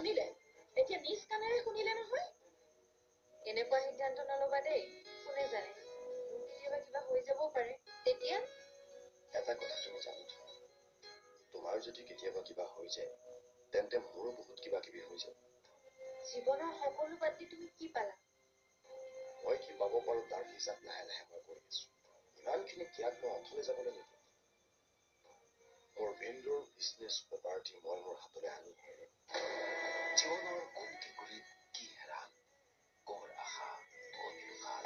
শুনিলে, এতিয়া নিজ কাণেৰে শুনিলে নহয়। এনেকুৱা সিদ্ধান্ত নলবা দেই, কোনে জানে মোৰ কেতিয়াবা কিবা হৈ যাবও পাৰে। তেতিয়া এটা কথা তুমি জানি থোৱা, তোমাৰ যদি কেতিয়াবা কিবা হৈ যায় তেন্তে মোৰো বহুত কিবা কিবি হৈ যাব। জীৱনৰ সকলো বাদ দি তুমি কি পালা? মই কি পাব পাৰো তাৰ হিচাপ লাহে লাহে মই কৰি আছো। ইমানখিনি ত্যাগ মই অথলে যাবলৈ নিদিওঁ। মোৰ ভিনদেউৰ বিজনেছ প্ৰপাৰ্টি মই মোৰ হাতলৈ আনিহে জীৱনৰ কোন কেঁকুৰিত কি হেৰাল, কৰ আশা গতিল কাল।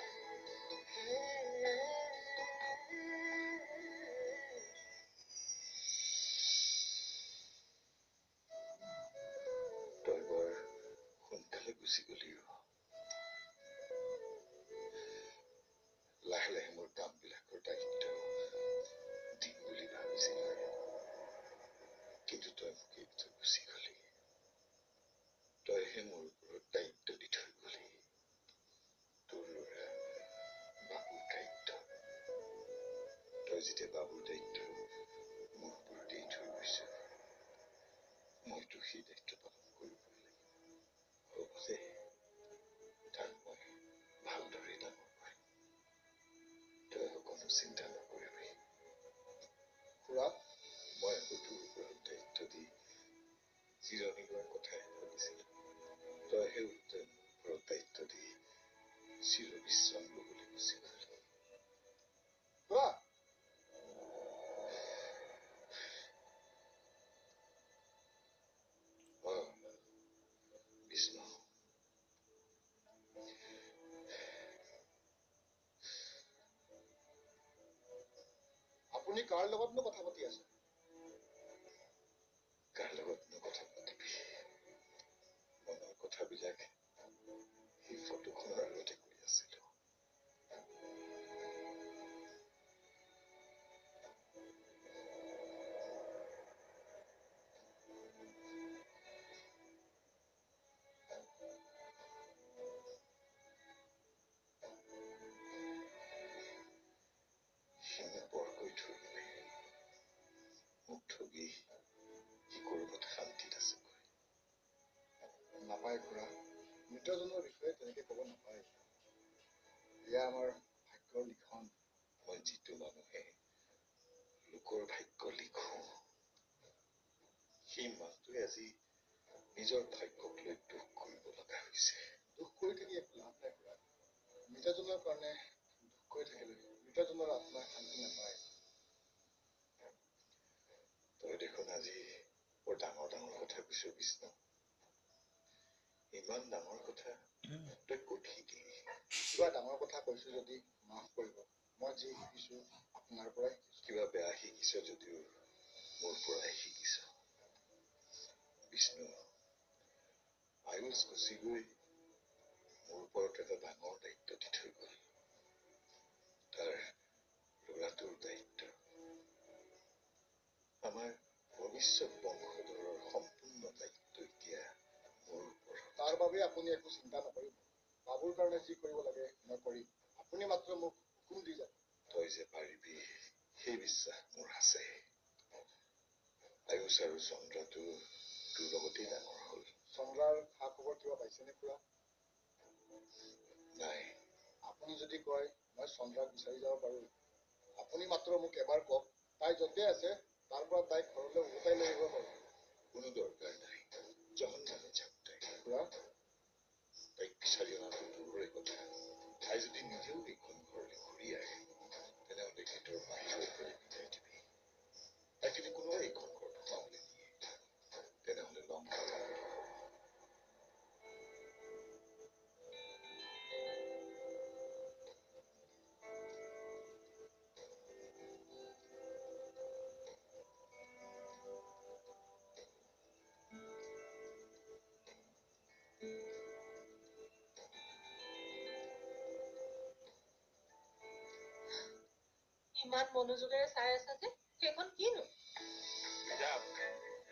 তই বৰ সোনকালে গুচি গলিও। লাহে লাহে মোৰ কামবিলাকৰ দায়িত্ব দিম বুলি ভাবিছিলো, কিন্তু তই মোক এৰি থৈ গুচি গলি। তইহে মোৰ ওপৰত দায়িত্ব দি থৈ গলি। তোৰ ল'ৰা বাবুৰ দায়িত্ব, তই যেতিয়া বাবুৰ দায়িত্ব মোৰ ওপৰত এৰি থৈ গৈছ, মইতো সেই দায়িত্ব পালন কৰিবই লাগিব। হ'ব দে, তাক মই ভালদৰে ডাঙৰ কৰিম, তই অকণো চিন্তা নকৰিবি। খুৰা, মই আকৌ তোৰ ওপৰত দায়িত্ব দি জিৰণি লোৱাৰ কথাহে ভাবিছিলো। তইহে উত্তৰ মোৰ ওপৰত দায়িত্ব দি চিৰ বিশ্ৰাম ল'বলৈ গুচি গ'লি। খুৰা, অ বিষ্ণু, আপুনি কাৰ লগতনো কথা পাতি আছে? কাৰ লগতনো কথা পাতিবি? মনৰ কথাবিলাক সেই ফটোখনৰ আগতে কৈ আছিলো। সি মোক বৰকৈ ঠগিলে। মোক ঠগি সি ক'ৰবাত শান্তিত আছেগৈ। নাপায় খুৰা, মৃতজনৰ বিষয়ে তেনেকে ক'ব নাপায়। এয়া আমাৰ ভাগ্যৰ লিখন। মই যিটো মানুহে লোকৰ ভাগ্য লিখো, সেই মানুহটোৱে আজি নিজৰ ভাগ্যক লৈ দুখ কৰিব লগা হৈছে। দুখ কৰি থাকি একো লাভ নাই খুৰা। মৃতজনৰ কাৰণে দুখ কৰি থাকিলে মৃতজনৰ আত্মাই শান্তি নাপায়। তই দেখোন আজি বৰ ডাঙৰ ডাঙৰ কথা কৈছ বিষ্ণু। ইমান ডাঙৰ কথা তই ক'ত শিকিলি? কিবা ডাঙৰ কথা কৈছো যদি মাফ কৰিব। মই যি শিকিছো আপোনাৰ পৰাই শিকিছো। কিবা বেয়া শিকিছ যদিও মোৰ পৰাই শিকিছ। বিষ্ণু, আয়ুষ গুচি গৈ মোৰ ওপৰত এটা ডাঙৰ দায়িত্ব দি থৈ গ'ল, তাৰ ল'ৰাটোৰ দায়িত্ব। আমাৰ ভৱিষ্যত বংশধৰৰ সম্পূৰ্ণ দায়িত্ব এতিয়া মোৰ ওপৰত। তাৰ বাবে আপুনি একো চিন্তা নকৰিব। বাবুৰ কাৰণে যি কৰিব লাগে মই কৰিম। আপুনি মাত্ৰ মোক হুকুম দি যাব। তই যে পাৰিবি সেই বিশ্বাস মোৰ আছে। আয়ুষ আৰু চন্দ্ৰাটো তোৰ লগতেই ডাঙৰ হ'ল। চন্দ্ৰাৰ খা খবৰ কিবা পাইছেনে খুৰা? নাই। আপুনি যদি কয় মই চন্দ্ৰাক বিচাৰি যাব পাৰো। আপুনি মাত্ৰ মোক এবাৰ কওক, তাই য'তে আছে তাৰ পৰা তাইক ঘৰলৈ উভতাই লৈ আহিব পাৰো। কোনো দৰকাৰ নাই, জহন্নামে যাওক তাই। খুৰা, তাইক বিচাৰি অনাটো দূৰৰে কথা, তাই যদি নিজেও এইখন ঘৰলৈ ঘূৰি আহে তেনেহ'লে গেটৰ বাহিৰৰ পৰাই বিদায় দিবি। তাইক যদি কোনোবাই এইখন ঘৰত সোমাবলৈ দিয়ে তেনেহ'লে লংকা যাব। ইমান মনোযোগেৰে চাই আছা যে, সেইখন কিনো কিতাপ?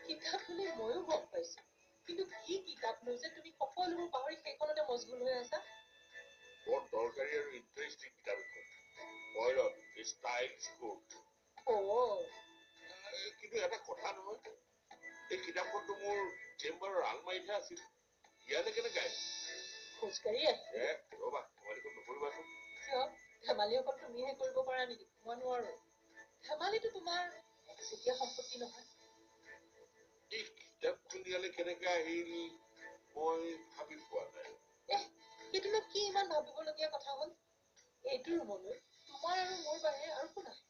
কিতাপ বুলি ময়ো গম পাইছো, কিন্তু কি কিতাপনো যে তুমি সকলোবোৰ পাহৰি সেইখনতে মচগুল হৈ আছা? বৰ দৰকাৰী আৰু ইণ্টাৰেষ্টিং কিতাপ এখন, বয়ৰন ষ্টাইল স্পৰ্ট। অ কিন্তু এটা কথা নহয়, এই কিতাপখনটো মোৰ চেম্বাৰৰ আলমাৰিতহে আছিল, ইয়ালৈ কেনেকৈ আহিল? খোজকাঢ়ি আহিছে। ৰ'বা, ধেমালিখন নকৰিবাচোন। কিয়, ধেমালি অকল তুমিহে কৰিব পাৰা নেকি? মই নোৱাৰো। ধেমালিটো তোমাৰ একচেটীয়া সম্পত্তি নহয়। এই কিতাপখন ইয়ালৈ কেনেকৈ আহিল মই ভাবি পোৱা নাই। এহ, সেইটোনো কি ইমান ভাবিবলগীয়া কথা হ'ল? এইটো ৰুমলৈ তোমাৰ আৰু মোৰ বাহিৰে আৰু কোন আহে?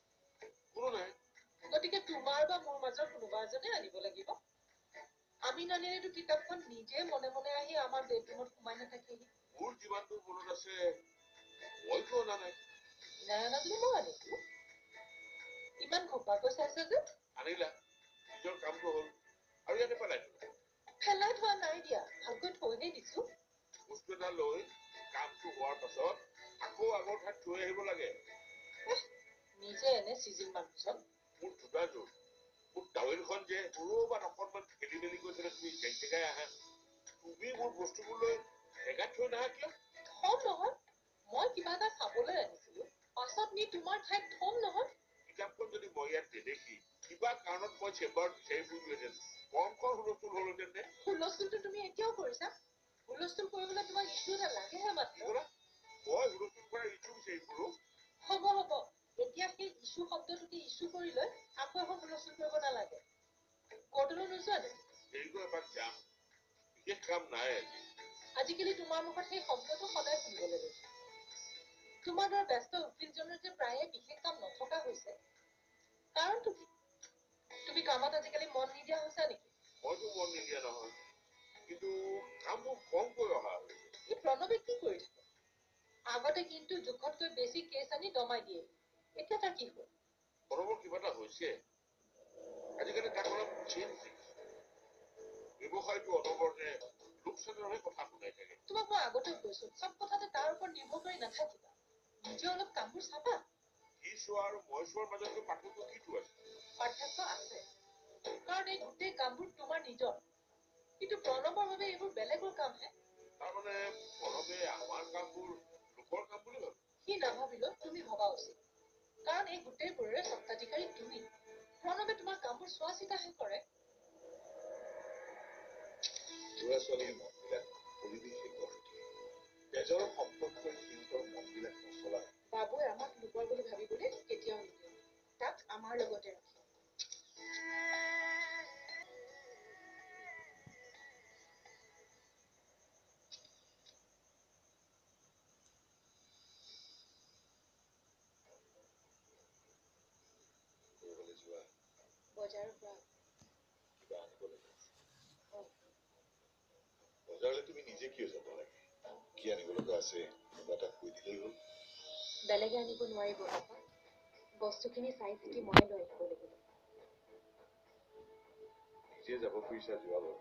কোনো নাই। গতিকে তোমাৰ বা মোৰ মাজৰ কোনোবা এজনে আনিব লাগিব। আমি নানিলেতো কিতাপখন নিজে মনে মনে আহি আমাৰ বেডৰুমত সোমাই নাথাকেহি। মোৰ যিমানটো মনত আছে মইতো অনা নাই। নাই অনা যদি মই আনিছো। ইমান ঘোপাকৈ চাইছা যে? আনিলা, নিজৰ কামটো হ'ল। আৰু ইয়াতে পেলাই থলা। পেলাই থোৱা নাই দিয়া, ভালকৈ থৈহে দিছো। বস্তু এটা লৈ কামটো হোৱাৰ পাছত আকৌ আগৰ ঠাইত থৈ আহিব লাগে। নিজে এনে চিজিল মানুহজন। মোৰ জোতাযোৰ, মোৰ টাৱেলখন যে ক'ৰবাত অকণমান খেলি মেলি গৈ থ'লে তুমি জেক জেকাই আহা। তুমি মোৰ বস্তুবোৰ লৈ জেগাত থৈ নাহা কিয়? থম নহয়, মই কিবা এটা চাবলৈ আনিছিলো, পাছত নি তোমাৰ ঠাইত থম নহয়। কিতাপখন যদি মই ইয়াত নেদেখি কিবা কাৰণত মই চেম্বাৰত বিচাৰি ফুৰিলোহেঁতেন, কমখন হুলস্থুল হ'লহেঁতেন নে? হুলস্থুলটো তুমি এতিয়াও কৰিছা। হুলস্থুল কৰিবলৈ তোমাক ইছ্যু এটা লাগেহে মাত্ৰ। কি ক'লা? মই হুলস্থুল কৰাৰ ইছ্যু বিচাৰি ফুৰো? হ'ব হ'ব, এতিয়া সেই ইছ্যু শব্দটোকে ইছ্যু কৰি লৈ আকৌ এখন হুলস্থুল কৰিব নালাগে। কোৰ্টলৈ নোযোৱা নেকি? দেৰিকৈ এপাক যাম, বিশেষ কাম নাই আজি। আজিকালি তোমাৰ মুখত সেই শব্দটো সদায় শুনিবলৈ লৈছো। তোমাৰ দৰে ব্যস্ত উকিলজনৰ যে প্ৰায়ে বিশেষ কাম নথকা হৈছে, কাৰণটো কি? তুমি কামত আজিকালি মন নিদিয়া হৈছা নেকি? মইতো মন নিদিয়া নহয়, কিন্তু কামবোৰ কমকৈ অহা হৈছে। এই প্ৰণৱে কি কৰি থাকে? আগতে কিন্তু জোখতকৈ বেছি কেছ আনি দমাই দিয়ে, এতিয়া তাৰ কি হ'ল? প্ৰণৱৰ কিবা এটা হৈছে আজিকালি, তাক অলপ চেঞ্জ দেখিছো। ব্যৱসায়টো অনবৰতে লোকচানৰহে কথা শুনাই থাকে। তোমাক মই আগতেও কৈছো, চব কথাতে তাৰ ওপৰত নিৰ্ভৰ কৰি নাথাকিবা, নিজে অলপ কামবোৰ চাবা। সি চোৱা আৰু মই চোৱাৰ মাজতনো পাৰ্থক্য কিটো আছে? পাৰ্থক্য আছে, কাৰণ এই গোটেই কামবোৰ তোমাৰ নিজৰ, কিন্তু প্ৰণৱৰ বাবে এইবোৰ বেলেগৰ কামহে। তাৰমানে প্ৰণৱে আমাৰ কামবোৰ লোকৰ কাম বুলি ভাবে? সি নাভাবিলেও তুমি ভবা উচিত, কাৰণ এই গোটেইবোৰৰে স্বত্বাধিকাৰী তুমি। প্ৰণৱে তোমাৰ কামবোৰ চোৱা চিতাহে কৰে। ল'ৰা ছোৱালীৰ মনবিলাক পৰিৱেশে গঢ় দিয়ে। তেজৰ সম্পৰ্কই সিহঁতৰ মনবিলাক নচলায়। বাবুৱে আমাক লোকৰ বুলি ভাবিবলৈ কেতিয়াও নিদিয়ে, তাক আমাৰ লগতে ৰাখে। ক'ৰবালৈ যোৱা? বজাৰৰ পৰা কিবা আনিব লাগে? বজাৰলৈ তুমি নিজে কিয় যাব লাগে? কি আনিব লগা আছে কোনোবা এটাক কৈ দিলেই হ'ল। বেলেগে আনিব নোৱাৰিব পাপা, বস্তুখিনি চাই চিতি মই লৈ আহিব লাগিব। নিজে যাব খুজিছা যোৱা বাৰু,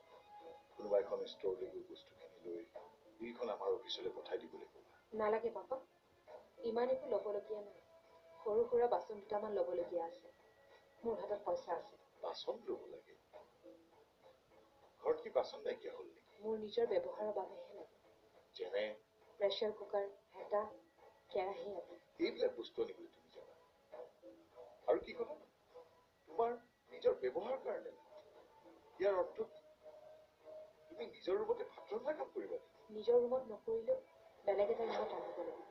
কোনোবা এখন ষ্ট'ৰলৈ গৈ বস্তুখিনি লৈ বিলখন আমাৰ অফিচলৈ পঠাই দিবলৈ ক'বা। নালাগে পাপা, ইমান একো ল'বলগীয়া নাই, সৰু সুৰা বাচন দুটামান ল'বলগীয়া আছে। মোৰ হাতত পইচা আছে। বাচন ল'ব লাগে? ঘৰত কি বাচন নাইকিয়া হ'ল নেকি? মোৰ নিজৰ ব্যৱহাৰৰ বাবেহে লাগে। যেনে? প্ৰেছাৰ কুকাৰ, হেতা, কেৰাহী আদি। এইবিলাক বস্তু আনিবলৈ তুমি যাবা? আৰু কি ক'লা? তোমাৰ নিজৰ ব্যৱহাৰৰ কাৰণে লাগে? ইয়াৰ অৰ্থ কি? তুমি নিজৰ ৰুমতে ভাত ৰন্ধা কাম কৰিবা নেকি? নিজৰ ৰুমত নকৰিলেও বেলেগ এটা ৰুমত ৰান্ধিব লাগিব।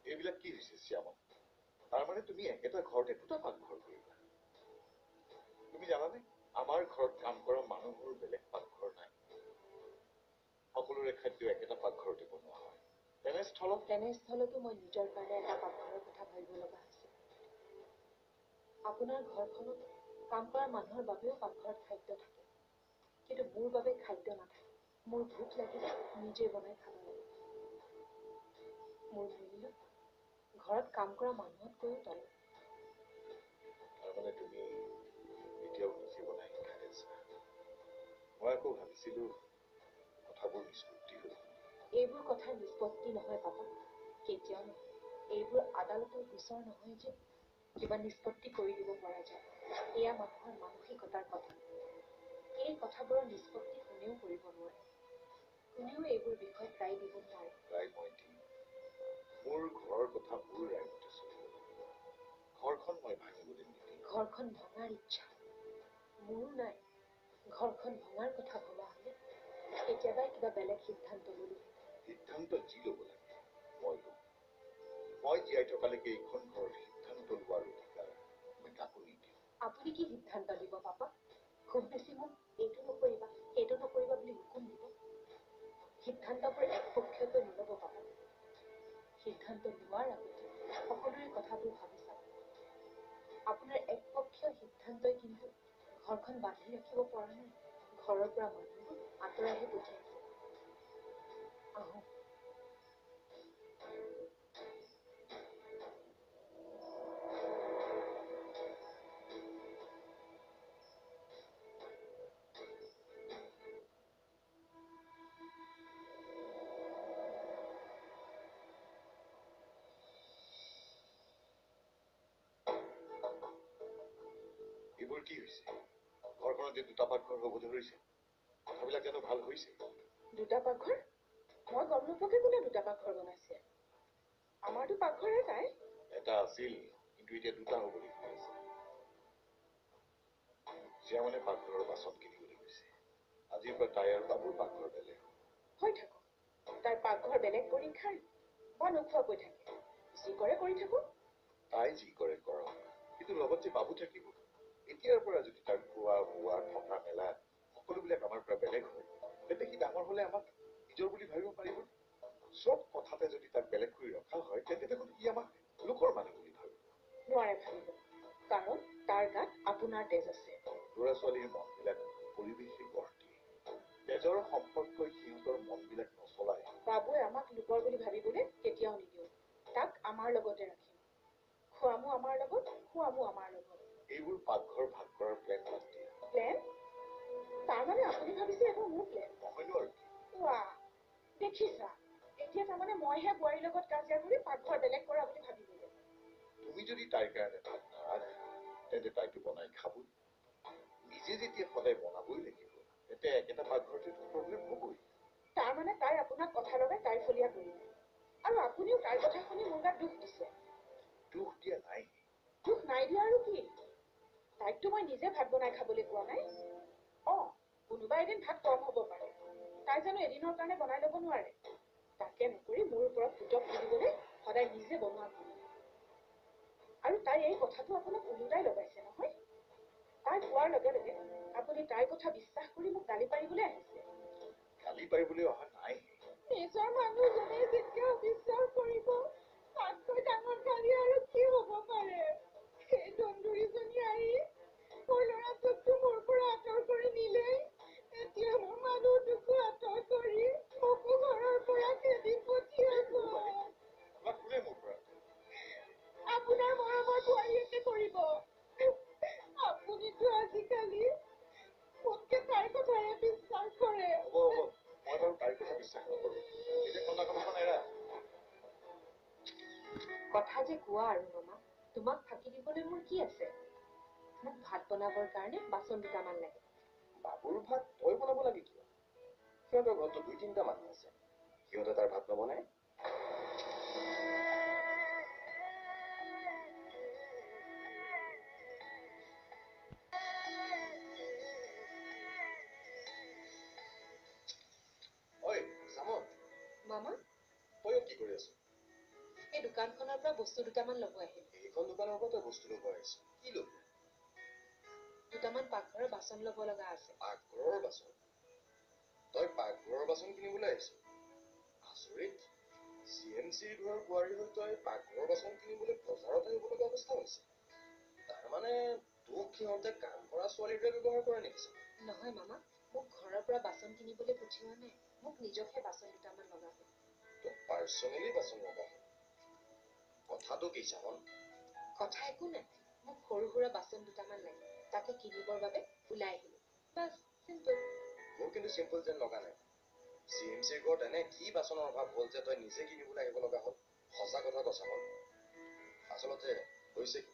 এইবিলাক কি হৈছে শ্যামা? তাৰমানে তুমি একেটা ঘৰতে দুটা পাকঘৰ কৰিবা? তুমি জানানে আমাৰ ঘৰত কাম কৰা মানুহৰ বেলেগ পাকঘৰ নাই, সকলোৰে খাদ্য একেটা পাকঘৰতে বনোৱা হয়। তেনেস্থলতো মই নিজৰ কাৰণে এটা পাকঘৰৰ কথা ভাবিব লগা হৈছে। আপোনাৰ ঘৰখনত কাম কৰা মানুহৰ বাবেও পাকঘৰত খাদ্য থাকে, কিন্তু মোৰ বাবে খাদ্য নাথাকে। মোৰ ভোক লাগিলে নিজে বনাই খাব লাগে। মোৰ মূল্য ঘৰত কাম কৰা মানুহতকৈও তলত। তাৰমানে তুমি এতিয়াও নিজে বনাই খাই আছা? মই আকৌ ভাবিছিলো কথাবোৰ নিষ্পত্তি হ'ল। এইবোৰ কথাৰ নিষ্পত্তি নহয় পাপা, কেতিয়াও নহয়। এইবোৰ আদালতৰ গোচৰ নহয় যে কিবা নিষ্পত্তি কৰি দিব পৰা যায়। এয়া মানুহৰ মানসিকতাৰ কথা। এই কথাবোৰৰ নিষ্পত্তি কোনেও কৰিব নোৱাৰে। কোনেও এইবোৰ বিষয়ত ৰায় দিব নোৱাৰে। ৰায় মই দিম। মোৰ ঘৰৰ কথা মোৰ ৰায়মতে চলিব লাগিব। ঘৰখন মই ভাঙিবলৈ নিদিম। ঘৰখন ভঙাৰ ইচ্ছা মোৰো নাই, ঘৰখন ভঙাৰ কথা ভবা হ'লে কেতিয়াবাই কিবা বেলেগ সিদ্ধান্ত ল'লো। সিদ্ধান্ত যি ল'ব লাগে মই ল'ম। মই জীয়াই থকালৈকে এইখন ঘৰৰ সিদ্ধান্ত লোৱাৰ অধিকাৰ মই কাকো নিদিওঁ। আপুনি কি সিদ্ধান্ত দিব পাপা? খুব বেছি মোক এইটো নকৰিবা সেইটো নকৰিবা বুলি হুকুম দিব? সিদ্ধান্তবোৰ একপক্ষীয়কৈ নল'ব পাপা। সিদ্ধান্ত লোৱাৰ আগতে সকলোৰে কথাবোৰ ভাবি চাব। আপোনাৰ একপক্ষীয় সিদ্ধান্তই কিন্তু ঘৰখন বান্ধি ৰাখিব পৰা নাই, ঘৰৰ পৰা মানুহবোৰ আঁতৰাইহে পঠিয়াইছে। আহোঁ। এইবোৰ কি হৈছে? ঘৰখনত যে দুটা পাকঘৰ হ'ব ধৰিছে, কথাবিলাক জানো ভাল হৈছে? দুটা পাকঘৰ? মই গম নোপোৱাকে কোনে দুটা পাকঘৰ বনাইছে? আমাৰতো পাকঘৰ এটাই। এটা আছিল, কিন্তু এতিয়া দুটা হ'বলৈ গৈ আছে। শ্যামনে পাকঘৰৰ বাচন কিনিবলৈ গৈছে। আজিৰ পৰা তাই আৰু বাবুৰ পাকঘৰ বেলেগ। হৈ থাকক, তাই পাকঘৰ বেলেগ কৰি খায় বা নোখোৱাকৈ থাকে, যি কৰে কৰি থাকক। তাই যি কৰে কৰক, কিন্তু লগত যে বাবু থাকিব। এতিয়াৰ পৰা যদি তাৰ খোৱা বোৱা থকা মেলা সকলোবিলাক আমাৰ পৰা বেলেগ হয়, তেন্তে সি ডাঙৰ হলে আমাক নিজৰ বুলি ভাবিব পাৰিব? চব কথাতে যদি তাক বেলেগ কৰি ৰখা হয়, তেন্তে দেখোন সি আমাক লোকৰ মানুহ বুলি ভাবিব। নোৱাৰে ভাবিব, কাৰণ তাৰ গাত আপোনাৰ তেজ আছে। ল'ৰা ছোৱালীৰ মনবিলাক পৰিৱেশে গঢ় দিয়ে। তেজৰ সম্পৰ্কই সিহঁতৰ মনবিলাক নচলায়। বাবুৱে আমাক লোকৰ বুলি ভাবিবলৈ কেতিয়াও নিদিওঁ। তাক আমাৰ লগতে ৰাখিম। খোৱামো আমাৰ লগত, খোৱামো আমাৰ লগত। এইবোৰ পাকঘৰ ভাগ কৰাৰ প্লেন বাদ দিয়া। প্লেন? তাৰমানে আপুনি ভাবিছে এইবোৰ মোৰ প্লেন? নহয়নো আৰু কি? ৱা, দেখিছা, এতিয়া তাৰমানে মইহে বোৱাৰীৰ লগত কাজিয়া কৰি পাকঘৰ বেলেগ কৰা বুলি ভাবিবলৈ। তুমি যদি তাইৰ কাৰণে ভাত নাৰান্ধা, তেন্তে তাইতো বনাই খাবই। নিজে যেতিয়া সদায় বনাবই লাগিব, তেন্তে একেটা পাকঘৰতে প্ৰব্লেম হ'বই। তাৰমানে তাই আপোনাক কথা লগাই তাইৰ ফলীয়া কৰিলে, আৰু আপুনিও তাইৰ কথা শুনি মোৰ গাত দুখ দিছে। দুখ দিয়া নাই। দুখ নাই দিয়া আৰু কি? তাইকতো মই নিজে ভাত বনাই খাবলৈ কোৱা নাই। অ, কোনোবা এদিন ভাত কম হ'ব পাৰে, তাই জানো এদিনৰ কাৰণে বনাই ল'ব নোৱাৰে? তাকে নকৰি মোৰ ওপৰত পুতক তুলিবলৈ সদায় নিজে বনোৱা ভুল। আৰু তাই এই কথাটো আপোনাক ওলোটাই লগাইছে নহয়। তাই কোৱাৰ লগে লগে আপুনি তাইৰ কথা বিশ্বাস কৰি মোক গালি পাৰিবলৈ আহিছে। গালি পাৰিবলৈ অহা নাই। নিজৰ মানুহজনে যেতিয়া বিশ্বাস কৰিব, তাতকৈ ডাঙৰ গালি আৰু কি হ'ব পাৰে? সেই দন্দুৰীজনী আহি মোৰ ল'ৰাটোকতো মোৰ পৰা আঁতৰ কৰি নিলেই, এতিয়া মোৰ মানুহটোকো আঁতৰ কৰি মোকো ঘৰৰ পৰা খেদি পঠিয়াব। আপোনাৰ মৰমৰ বোৱাৰীয়েকে কৰিব। আপুনিতো আজিকালি মোতকে তাইৰ কথাহে বিশ্বাস কৰে। মই বাৰু তাইৰ কথা বিশ্বাস নকৰোঁ। এতিয়া কন্দা কথাখন এৰা। কথা যে কোৱা আৰু মামা, তোমাক ফাঁকি দিবলৈ মোৰ কি আছে? মোক ভাত বনাবৰ কাৰণে বাচন দুটামান লাগে। বাবুৰ ভাত তই বনাব লাগে কিয়? সিহঁতৰ ঘৰততো 2 3টা মানুহ আছে, সিহঁতে তাৰ ভাত নবনায়? ঐ চামন। মামা, তই ইয়াত কি কৰি আছ? এই দোকানখনৰ পৰা বস্তু দুটামান ল'ব আহিলো। এইখন দোকানৰ পৰা তই বস্তু ল'ব আহিছ? কি ল'বি? দুটামান পাকঘৰৰ বাচন ল'ব লগা আছে। পাকঘৰৰ বাচন? তই পাকঘৰৰ বাচন কিনিবলৈ আহিছ? আচৰিত, চি এম চিৰ ঘৰৰ বোৱাৰী হৈ তই পাকঘৰৰ বাচন কিনিবলৈ বজাৰত আহিব লগা অৱস্থা হৈছে। তাৰমানে তোক সিহঁতে কাম কৰা ছোৱালীৰ দৰে ব্যৱহাৰ কৰে নেকি? নহয় মামা, মোক ঘৰৰ পৰা বাচন কিনিবলৈ পঠিওৱা নাই, মোক নিজকহে বাচন দুটামান লগা হ'ল। তোক পাৰ্চনেলি বাচন লগা হ'ল? কথাটো কি চামন? কথা একো নাই, মোক সৰু সুৰা বাচন দুটামান লাগে, তাকে কিনিবৰ বাবে ওলাই আহিলো। Bus, simple. মোৰ কিন্তু চিম্পল যেন লগা নাই। চি এম চিৰ ঘৰত এনে কি বাচনৰ অভাৱ হ'ল যে তই নিজে কিনিবলৈ আহিব লগা হ'ল? সঁচা কথা ক চামন, আচলতে হৈছে কি?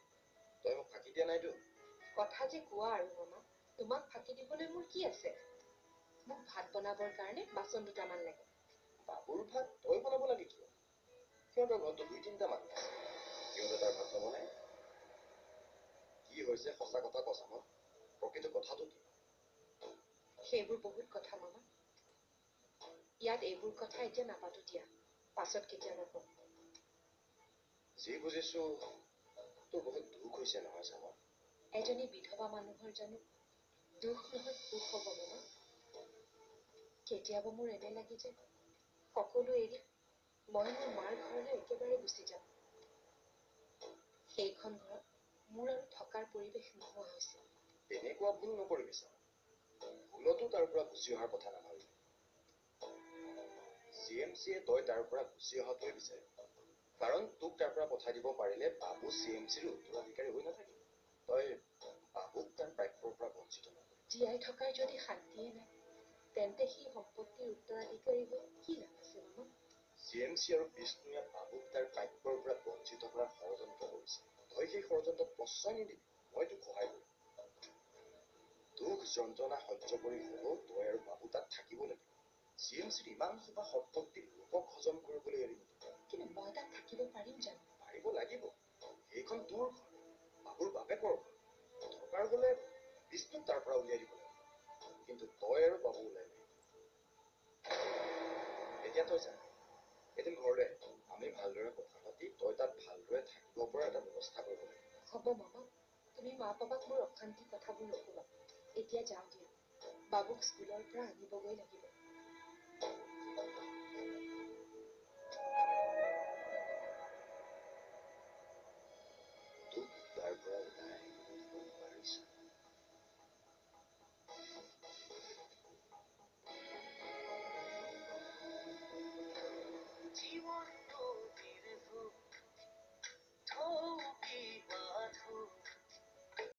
তই মোক ফাঁকি দিয়া নাইতো? কথা যে কোৱা আৰু মামা, তোমাক ফাঁকি দিবলৈ মোৰ কি আছে? মোক ভাত বনাবৰ কাৰণে বাচন দুটামান লাগে। বাবুৰ ভাত তই বনাব লাগে কিয়? সিহঁতৰ ঘৰততো 2 3টা মানুহ আছে, সিহঁতে তাৰ ভাত নবনায়? কি হৈছে সঁচা কথা ক চামন, প্ৰকৃত কথাটো কি? সেইবোৰ বহুত কথা মামা, ইয়াত এইবোৰ কথা এতিয়া নাপাতো দিয়া, পাছত কেতিয়াবা কম। যি বুজিছো তোৰ বহুত দুখ হৈছে নহয় চাবা? এজনী বিধৱা মানুহৰ জানো দুখ নহয় সুখ হ'ব মামা? কেতিয়াবা মোৰ এনে লাগি যায় সকলো এৰি মই মোৰ মাৰ ঘৰলৈ একেবাৰে গুচি যাম। সেইখন ঘৰত মোৰ আৰু থকাৰ পৰিৱেশ নোহোৱা হৈছে। তেনেকুৱা ভুল নকৰিবি ছাৰ, ভুলতো তাৰ পৰা গুচি অহাৰ কথা নাভাবিবি। চি এম চিয়ে তই তাৰ পৰা গুচি অহাটোৱে বিচাৰে, কাৰণ তোক তাৰ পৰা পঠাই দিব পাৰিলে বাবু চি এম চিৰ উত্তৰাধিকাৰী হৈ নাথাকিব। তই বাবুক তাৰ প্ৰাপ্যৰ পৰা বঞ্চিত নকৰিবি। জীয়াই থকাৰ যদি শান্তিয়ে নাই, তেন্তে সেই সম্পত্তিৰ উত্তৰাধিকাৰী হৈ কি লাভ আছে মামা? চি এম চি আৰু বিষ্ণুৱে বাবুক তাৰ প্ৰাপ্যৰ পৰা বঞ্চিত কৰাৰ ষড়যন্ত্ৰ কৰিছে। তই সেই ষড়যন্ত্ৰত প্ৰশ্ৰয় নিদিবি, মই তোক সহায় কৰিম। দুখ যন্ত্ৰণা সহ্য কৰি হ'লেও তই আৰু বাবু তাত থাকিব লাগিব। চি এম চিৰ ইমান সোপা সম্পত্তি লোকক হজম কৰিবলৈ এৰি নিদিবি। কিন্তু মই তাত থাকিব পাৰিম জানো? পাৰিব লাগিব, সেইখন তোৰ ঘৰ, বাবুৰ বাপেকৰ ঘৰ। দৰকাৰ হ'লে বিষ্ণুক তাৰ পৰা উলিয়াই দিব লাগিব, কিন্তু তই আৰু বাবু ওলাই নাহিবি। এতিয়া তই যা, এদিন ঘৰলৈ আহ, আমি ভালদৰে কথা পাতি তই তাত ভালদৰে থাকিব পৰা এটা ব্যৱস্থা কৰিব লাগিব। হ'ব মামা, তুমি মা পাপাক মোৰ অশান্তি কথাবোৰ নক'বা। এতিয়া যাওঁ দিয়া, বাবুক স্কুলৰ পৰা আনিবগৈ লাগিব।